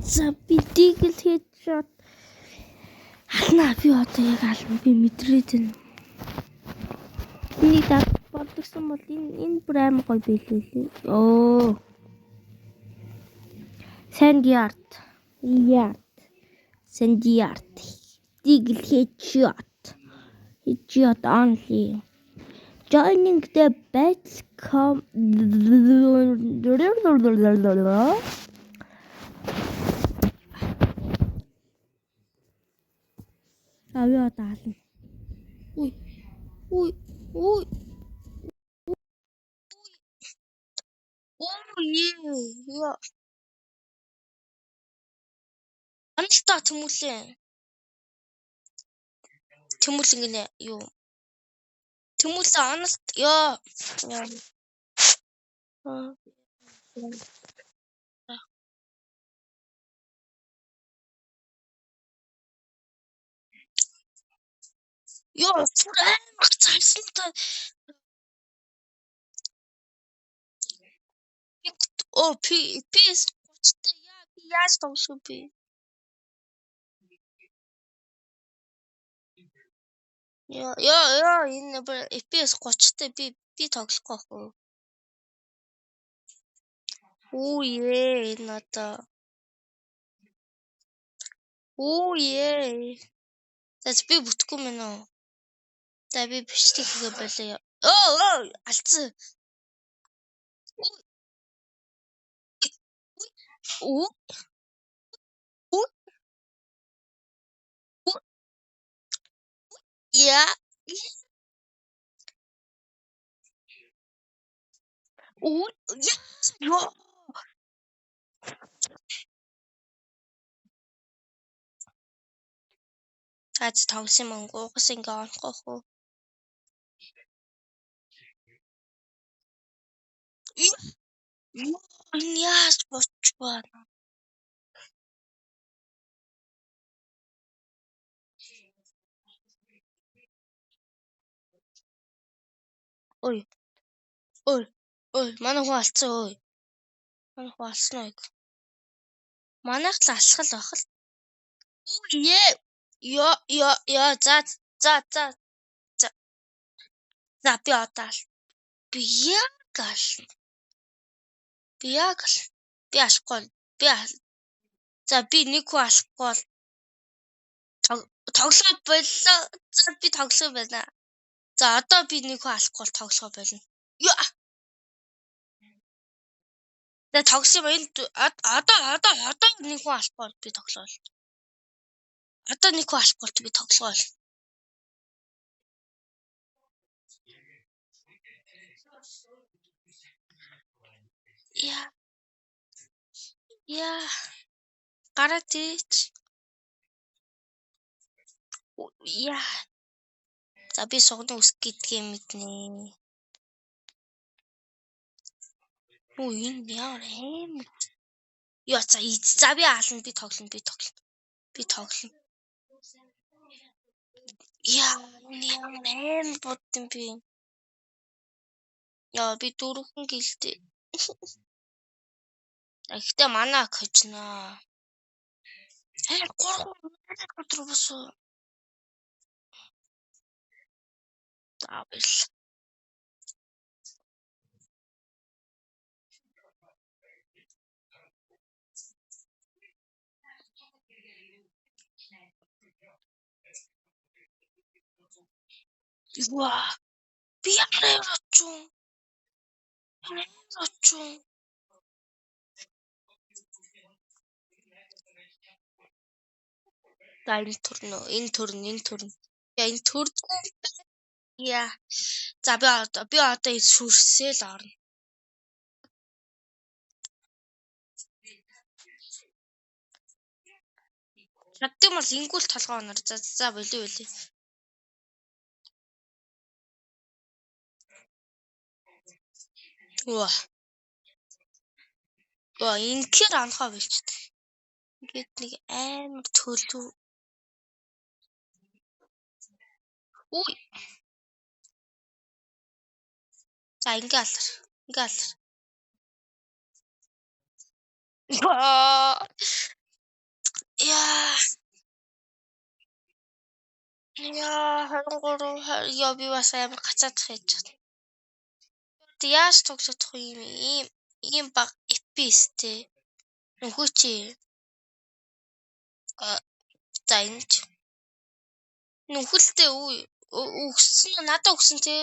За би Deagle headshot алнаа, би одоо яг ална, би мэдрээд байна. Энийг дад болдгсон бол энэ бүр амар гоё биелээ лээ. Оо. Sandy Art. Yard. Sandy Art. Deagle headshot. Headshot only. Joining the battle com. А би одоо ална. Үй. Үй. Үй. Үй. Яа. Амттай тэмүүлээ. Тэмүүл ингэнэ юу? Тэмүүлээ оналт ёо. Ёо, бүр амар царсан та. Оо, пи пис 30-тай яа би яаж тоглох вэ? Ёо, ёо, ёо, энэ бүр FPS 30-тай би тоглохгүй байх уу? Үу ээ, энэ одоо. Үу ээ. За би бүтэхгүй мэн үү? За би бичлэг хийгээ болио. Оо, оо, алдсан. Үу. Үу. Яа. Үу. Яа. Ёо. Аз тоглосон юм угаас ингээ онохгүй хөө. Энэ яаж болчих байна? Ой. Ой. Ой, манай хүн алдсан ой. Манай хүн алсан уу? Манайх л алсах л байх л. Үе. Ёо, ёо, ёо, за за за за. За би одоо ал. Би яг ална. Би яг ал. Би алахгүй. Би ал. За би нэг хүн алахгүй бол тоглоо боллоо. За би тоглох юм байна. За одоо би нэг хүн алахгүй бол тоглохоо болно. Яа. За тоглосон юм энэ одоо нэг хүн алахгүй бол би тоглоо бол. Одоо нэг хүн алахгүй бол би тоглохоо бол. Яа. Яа. Гараад тийч. Яа. За би сугны үсэх гэдгийг мэднэ. Үу энэ ямар амар. Яа за за би аална, би тоглоно, би тоглоно. Би тоглоно. Яа, энэ ямар амар бод юм бэ? Яа, би дөрвөн гэлтэй. Гэхдээ манай ак хожноо. Аа, 3 өдөр босоо. За баярлалаа. Ваа. Би ямар амар очив. Ямар амар очив. За энэ төрнө, энэ төрнө, энэ төрнө. Яа энэ төрдгөө. Яа. За би одоо сүрсээл орно. Чаддсан бол ингүүл толгой онор. За за болио болио. Үа. Үа ингээр анхаа болчихсон. Ингээд нэг амар төлөв. Үу. За ингээ алар. Ингээ алар. Яа. Яа, 23, ёо, би бас амар гацаадах хийж байгаа. Яаж тоглох вэ юм, ийм ийм бага FPS-тэй. Нөхөө чи. За, энэ ч. Нүхэлтэй үү, өгсөн нь надад өгсөн те.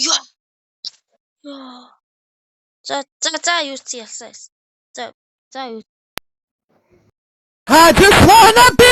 Яа. Яа. За за за, юу чи ялсан. За за, юу. I just wanna be